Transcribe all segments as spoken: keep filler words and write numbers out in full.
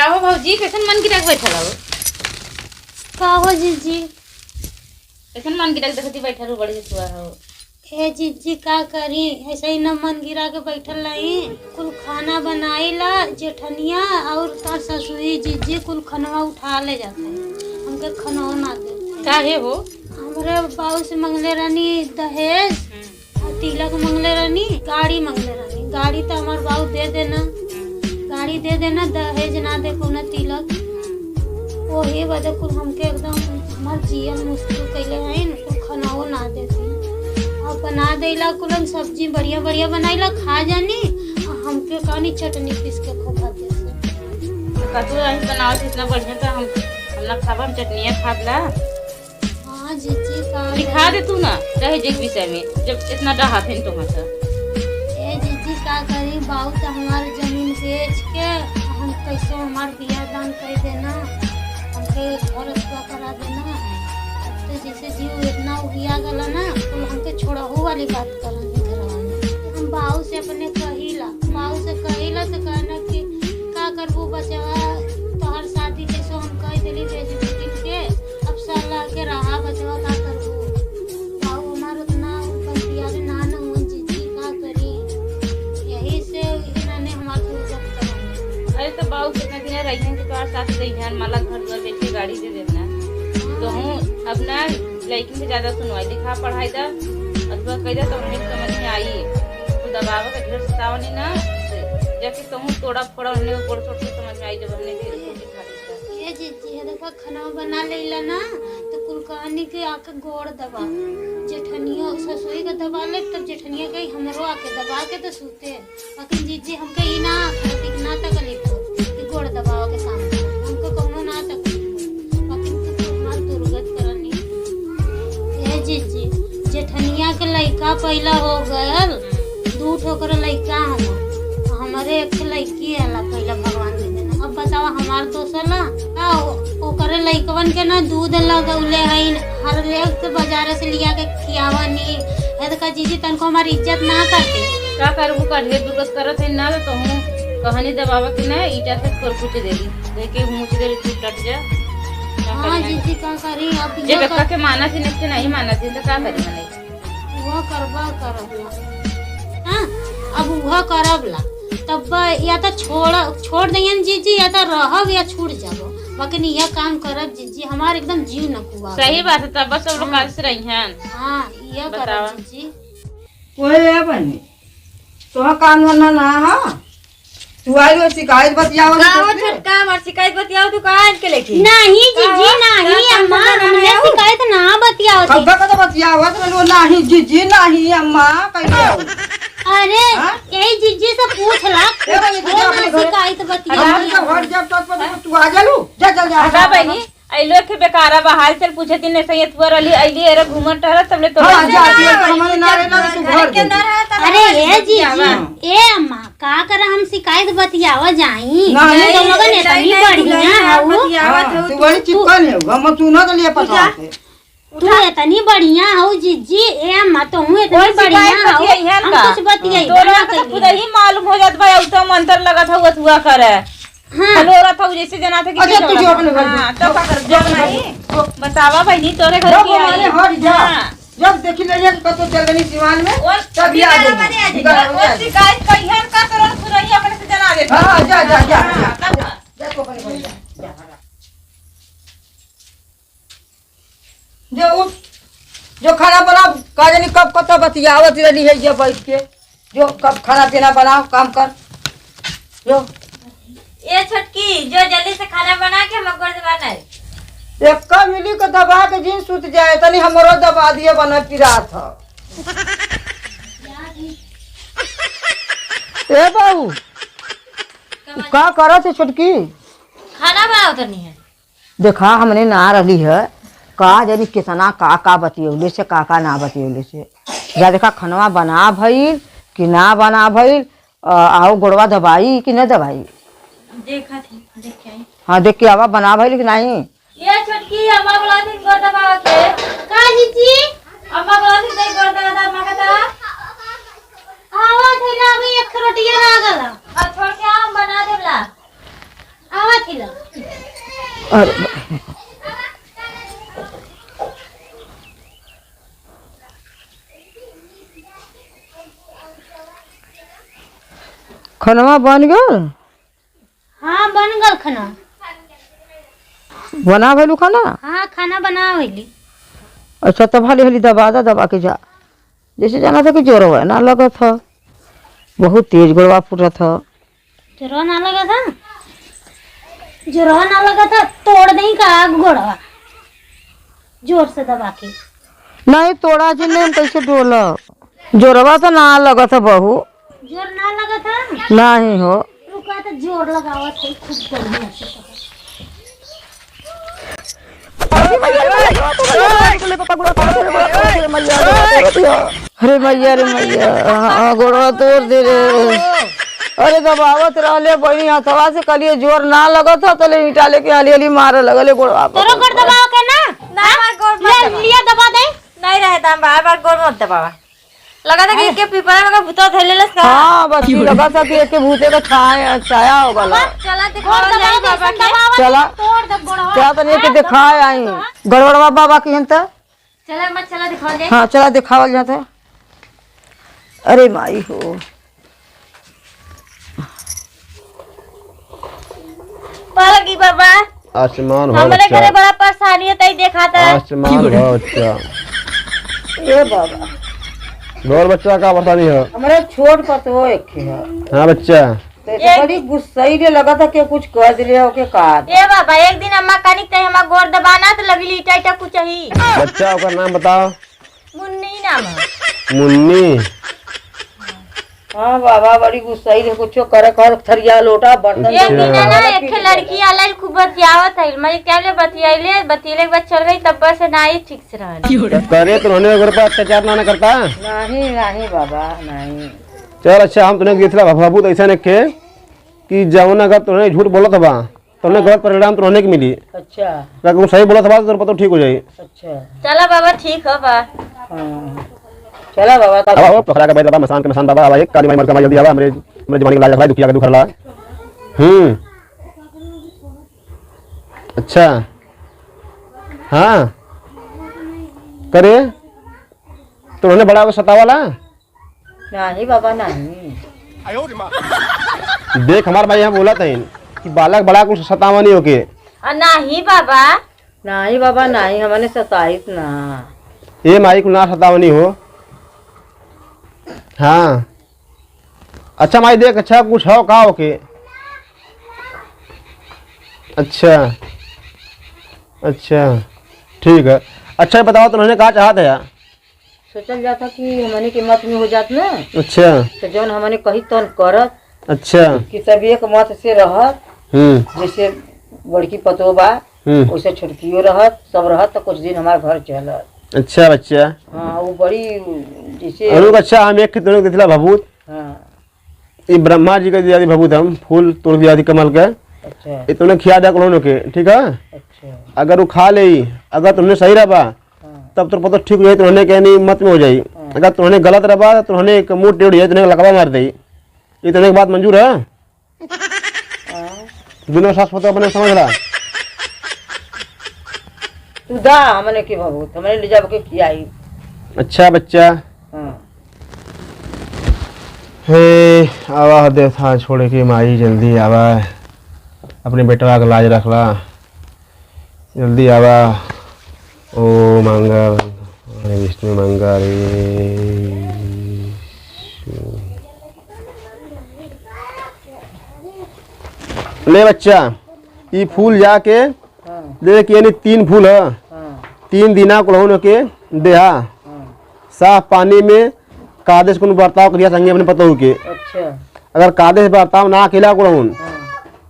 अहो भौजी, कैसन मन गिरा के बैठल हो? का हो जीजी? कैसन मन गिरा के देखती बैठल हो, बड़ी हसुआ हो? ए जीजी, का करी, ऐसे ही न मन गिरा के बैठल रही। कुल खाना बनाई ला जेठनिया और तार ससुई जीजी, कुल खनवा उठा ले जाते हैं, हमके खनवा ना दे। काहे हो? हमरे बाऊ से मंगले रहनी दहेज, हम्म। और तिलक मंगले रहनी, गाड़ी मंगले रहनी। गाड़ी तो हमार बाऊ दे देना, गाड़ी दे देना, दहेज ना दे कोनो तिलक। वही वजह कुल हमके एकदम हमार जियल मुश्किल कैले हईन, कुल खनाओ ना देती। अब बना देला कुलन सब्जी बढ़िया बढ़िया बनाईला, खा जानी, आ हमके कहनी चटनी पीस के खोखा देती। तो कतू रही बनावत इतना बढ़िया, तो हम, हम ना खाब, हम चटनिया खाब ला। हाँ जीजी, का लिखा करी? दे तू ना दहेज के विषय में, जब इतना डहा फिन तो मत। ए जीजी, का करी, बाऊ तो हमार जमीन बेच के हम कैसे हमार बियाह दान कर देना, हमके घर अथवा करा देना। अब तो जैसे जीव इतना उबिया गला ना, कुल हमके छोड़हू वाली बात करन घरवा में। हम बाऊ से अपने कहिला, बाऊ से कहिला तो कहना कि का करबू बचवा, तोहर शादी कैसो हम कह देली बेच बिकिन के, अब साला के रहा बचवा का करबू। बाऊ हमार उतना बतियावे ना न हुआ जीजी, का करी, यही से इन्होंने हमार गुर्जत करा। अरे तो बाऊ कितना दिन रहिहन कि तोहर साथ रहिहन, माला घर द्वार बेच के गाड़ी दे देना। तो हूँ अब ना लइकिन के ज्यादा सुनवाई, लिखा पढ़ाई दा, अथवा कह दा तो उन्हें समझ में आई। तो दबावा के ढेर सतावनी ना, जाके तो हूँ तोड़ा फोड़ा उन्हें गोड़ छोड़ के समझ में आई जब हमने भी रोटी खा ली था। ये जीजी है, देखा खाना बना लेला ना, तो कुल कहानी के आके गोड़ दबा, जेठनिया ससुरी के दबा ले, तब जेठनिया के हमरो आके दबा के तो सूते। लेकिन जीजी हमके ई ना, ठीक ना तकलीफ हो कि गोड़ दबावे के काम करे। हमके कौनो ना तकलीफ हो। लेकिन तू तो हमार दुर्गत करनी। ए जीजी, जेठनिया के लइका पैदा हो गयल, दू ठो ओकरे लइका हम, हमरे एक ठे लइकी आला पैदा भगवान दे देना। अब बतावा हमार दोष ला? आ, ओ-, ओकरे लइकवन के ना दूध लगौले हईन, हर लेक से बाजार से लिया के खियावनी। है तो का जीजी तनको हमार इज्जत ना करती? का करबू का ढेर दुर्गत करत है ना तो तोहूँ कहनी दबावा के ना ईटा से खोर कुछ दे दी। देखे मुँह दे चुप डट जा। का हाँ करी जीजी, का करी अब जब ये एक्का कर- के माना थी नहीं, नहीं माना थी तो का करी मने? वो करबा करब ला। हाँ, अब वह करब ला। तब या तो छोड़, छोड़ देंगे जीजी, या तो रहब या छूट जाबो। लेकिन यह काम करब जीजी, हमार एकदम जीव न कुआ। सही बात है, तब बस सब लोग हाँ। काल से रही हैं। हाँ, यह बतावा। करब जीजी। ओए ए बहिनी, तोहार काम धंधा ना ह? तू आइल हो शिकायत बतियावत का हो करके? छोटका, हमार शिकायत बतियावत तू का आइल के लेके? नहीं का जीजी, हो? नहीं का काम अम्मा, धंधा ना हमने है? शिकायत ना बतियावत। कब का तो बतियावत रहलो, नहीं जीजी, नहीं अम्मा, कह दे। अरे, हाँ? यही जीजी से पूछ ला। ए भाई, तू जा अपने घरे। शिकायत बतियावत। अरे, तो हट जा, तो, तो, तो तू आ जालू। जा, जा, जा, हटा जा, बहिनी। जा। अइलो एक बेकारा बा, हाल चाल पूछे दिन ऐसे ही अथुआ रहली, अइली एरे घूमत टहरत, तबले तो हाँ, जा, जा, जा, हमारे ना रहना, तू घर दे। अरे, ए जीजी, हाँ। ए अम्मा, का करा हम शिकायत बतियावा जाई? नहीं, तुम लोगन नहीं, इतनी नहीं, बढ़िया नहीं, हऊ। बतियावत हाँ, हऊ तू तू। बड़ी चिकन है, हम सुना के लिए पता है। तू इतनी बढ़िया हऊ जीजी, ए अम्मा, तू इतनी कोई बढ़िया शिकायत हऊ, बतियाई है हम का? कुछ बतियाई तोरा ना तो कहीं। खुद ही मालूम हो जात बा, उ तो मंत्र लगत हऊ, अथुआ करे। हाँ। हलो, औरत हऊ, जैसे जना था कि अच्छा, किसी तू जो वाला अपने घर हाँ, में। तो का कर, जो जो अपने घर नहीं। में। बतावा बहिनी, तोरे घर जो की आई। हमारे हट जा। हाँ। जब देखी ले ये कतो चल गनी सिवान में, और तब ये आ निकाला जाएगी। मने आ जाएगी। निकाला और मने आ जाएगी। शिकायत कहियन का तोरा सुनही अपने से जना देता। हाँ, जा, जा, जा, हाँ, जा, तब जा, जा, तू अपने घर जा, जा, जा। जो उठ, जो खाना बनाओ, का जानी कब कतो बतियावत रहली है ये बैठ के। जो कब खाना पीना बनाओ, काम कर। जो। ए छोटकी, जो जल्दी से खाना बना के हम गोड़ दबा नहीं। एक्का मिली के दबा के जिन सुत जाए, तनी हमरो दबा दिए, बना पिरात ह। ए बाबू, तू का करत है छोटकी? खाना बनाओ तनी है। देखा, हमने ना रहली है, का जानी कितना का का बतियौले से, का का ना बतियौले से। या देखा, खनवा बना भइल कि ना बना भइल, अ, आओ गोड़वा दबाई कि ना दबाई? देखा थी, देख के आई। हाँ, देख के आवा, बना भइल कि नहीं? ये छोटकी अम्मा बोला दिन गोड़ दबावा के। का जीजी? अम्मा बोला दिन गोड़ दबा, दबा, मांगता। आवा थे ना, अभी एक रोटिया रह गला। अब छोड़ के हम बना देला। आवा थे ला। अरे बा-, खनवा बन गल? हाँ, बन गल खाना। बना भइलू खाना? हाँ, खाना बना भइली। अच्छा, तब हाली हाली दबा दा, दबा के जा। जैसे जाना था कि जोरवा ना लगत ह, बहुत तेज गोड़वा फूटत ह। जोरवा ना लगत ह? जोरवा ना लगत ह, तोड़ देई का गोड़वा? जोर से दबा के। नहीं, तोड़ा जी नहीं, हम कैसे डोलब? जोरवा तो ना लगत ह बहू। जोर ना लगत ह? नहीं हो। रुका तो जोर लगावत है, खूब बढ़िया से। अरे मैया रे मैया, हाँ, हाँ, गोड़वा तोड़ दे रे। अरे दबावत रहले बहिनी हथवा से, कहलिए जोर ना लगत ह, तले ईंटा लेके हाली हाली मारे लगले गोड़वा पर। तोरो गोड़ दबाव के ना? ना, हमार गोड़ मत ले, दबा। लिया दबा दे। नहीं रहे दाम बा, हमार गोड़ मत दबावा। लगा था कि अरे। के पीपरा में का भूतवा धइले लस का? हाँ, बच्ची, लगा था कि एक के भूते का छाया, छाया हो गला। चला दिखावा गोड़ जाई दबावा बाबा के। दबावा चला। तोड़ दे गोड़वा। चला तनी एक के दिखाए आई। गड़बड़वा बाबा की हन त। चला, अम्मा, चला दिखावल जाए। हाँ, चला दिखावल जाता है। अरे माई हो। पालकी बाबा, आसमान भर हमरे बच्चा। घरे बड़ा परेशानी है, तई देखा था। आसमान भर बच्चा। ए बाबा। भर बच्चा का परेशानी है? हमरे छोट पतोह एक है। हाँ बच्चा। तो एक बड़ी गुस्सई रे, लगा था कि कुछ कह दिले हो के का। ए बाबा, एक दिन अम्मा कनिक तई हमार गोड़ दबाना तो लगली ईटा ईटा कुछ ही। बच्चा, ओकर नाम बताओ। मुन्नी नाम है। मुन्नी। हाँ बाबा, बड़ी गुस्सई रे, कुछो करे कर थरिया लोटा बर्तन एक दिन है ना, एक ठे लड़की आला खूब बतियावत है, मैं क्या ले बतियाइले, बतियाइले के बाद चल गई, तब से ना ही ठीक से रहल। करे तो रहने ओकर पर अत्याचार ना, ना करता। नहीं, नहीं बाबा, नहीं। चल अच्छा, हम तोहने के देथला भभूत ऐसा ने के कि जौन अगर तोहने झूठ बोलत बा, तोहने गलत परिणाम तोहने के मिली। अच्छा। अगर तू सही बोलत बा, तो तोर पतो ठीक हो जाई। अच्छा। चला बाबा, ठीक है बा। हाँ। चला बाबा, तब अब आओ, पोखरा के बैल बाबा, मसान के मसान बाबा, आवा, एक काली माई मर के माई जल्दी आवा, हमरे, हमरे जवानी के लाज रखला, दुखिया के दुख हरला। हम्म। अच्छा। हाँ। करे, तोहने बड़ा के सतावाला? नाही बाबा, नाही। देख, हमार माई यहाँ बोलत है कि बालक बड़ा कुछ सतावा नहीं होके। आ, नाही बाबा। नाही बाबा, नाही, हमने सताइत ना। ए माई, कुल ना सतावा नहीं हो। हाँ। अच्छा माई, देख, अच्छा कुछ हो का होके? अच्छा। अच्छा। ठीक है। अच्छा, बताओ, तोहने का चाहत है यार? सोचल जाता कि हमनी के मत में हो जात ना। अच्छा। तो जौन हमने कही तौन करत। अच्छा। कि सब एक मत से रहत। हम्म। जैसे बड़की पतोह बा, हम्म। वैसे छोटकियो रहत, सब रहत तो कुछ दिन हमार घर चलत। अच्छा बच्चा। हाँ, वो बड़ी जैसे अरुण, अच्छा, हम एक खेत में देथला भभूत। हाँ। ये ब्रह्मा जी का दिया दी भभूत, हम फूल तोड़ दिया दी कमल के। अच्छा। ये तूने खिया दिया कौन के, ठीक है? अच्छा। अगर वो खा ले, अगर तुमने सही रहा, हाँ। तब तोर पतो ठीक हो जाई, तोहने के नहीं मत में हो जाई। हाँ। अगर तोहने गलत रहबा, तो तोहने एक मुंह टेढ़ हो जाई, तोहने लकवा मार देई। इतने के बात मंजूर है? हाँ। बिना सास पतो अपने समझ रहा। तू दा, हमने के भभूत, हमने ले जाब के खियाई। अच्छा बच्चा। हाँ। हे, आवा हो देव थान छोड़ के माई, जल्दी आवा, अपने बेटवा के लाज रखला। जल्दी आवा। ओ मंगल, हरे विष्णु मंगल। ले बच्चा, ई फूल जाके हाँ। देख, यानी तीन फूल है। हाँ। तीन दिना कुलहुन के देहा। हाँ। साफ पानी में कादे से कोनो बर्ताव करिया संगे अपने पतोह के। अच्छा। अगर कादे से बर्ताव ना कइला कुलहुन, हाँ।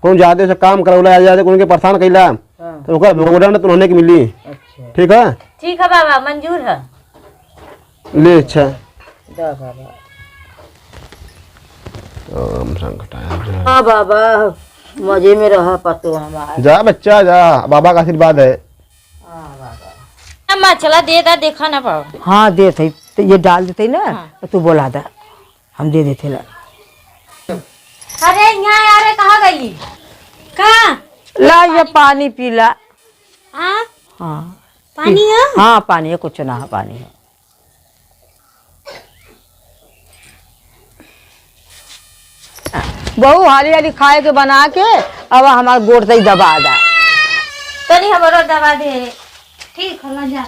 कोनो जादे से काम करौला या जादे कोनो के परेशान कइला, हाँ। तो ओकर भोगदंड तुहने के मिली। अच्छा। ठीक है? ठीक है बाबा, मंजूर है। ले, अच्छा। जा बाबा। ओम संकटाय जय। हाँ बाबा, मजे में रहा पतो हमार। जा बच्चा, जा, बाबा का आशीर्वाद है। हाँ बाबा। अम्मा, चला दे दा, देखा ना पाओ। हाँ, देत है, तो ये डाल देते ना, हाँ। तो तू बोला दा, हम दे देते ला। अरे, यहाँ आ रे, कहाँ गई? का? ला, ये तो पानी पीला। हाँ? हाँ। पानी है? हाँ, पानी है, कुछ ना है, पानी है। बहू, हाली हाली खाए के बना के, अब हमार गोड़ तई दबा दा। तनी हमरो दबा दे। ठीक है, ला जा।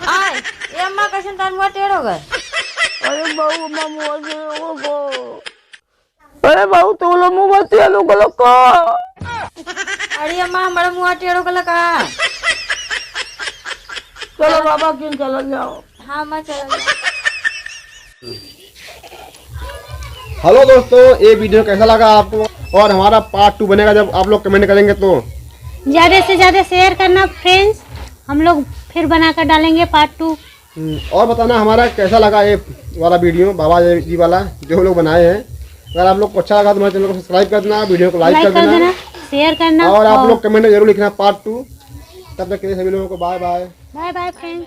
आय, ए अम्मा, कैसन तार मुआ टेढ़ हो गए? अरे बहू, अम्मा मुआ टेढ़ हो गो। अरे बहू, तू लो मुआ टेढ़ हो गलो का? अरे अम्मा, हमारा मुआ टेढ़ हो गलो का? चलो बाबा, किन चलल जाओ। हाँ, मैं चलल जाओ। हेलो दोस्तों, ये वीडियो कैसा लगा आपको और हमारा पार्ट टू बनेगा जब आप लोग कमेंट करेंगे तो। ज्यादा से ज्यादा शेयर करना फ्रेंड्स, हम लोग फिर बनाकर डालेंगे पार्ट टू। हम्म, और बताना हमारा कैसा लगा ये वाला वीडियो, बाबा जी वाला जो हम लोग बनाए हैं। अगर आप लोग को अच्छा लगा तो हमारे चैनल को सब्सक्राइब कर देना, वीडियो को लाइक कर देना, शेयर करना और आप लोग कमेंट में जरूर लिखना पार्ट टू। तब तक के लिए सभी लोगों को bye bye. Bye bye friends.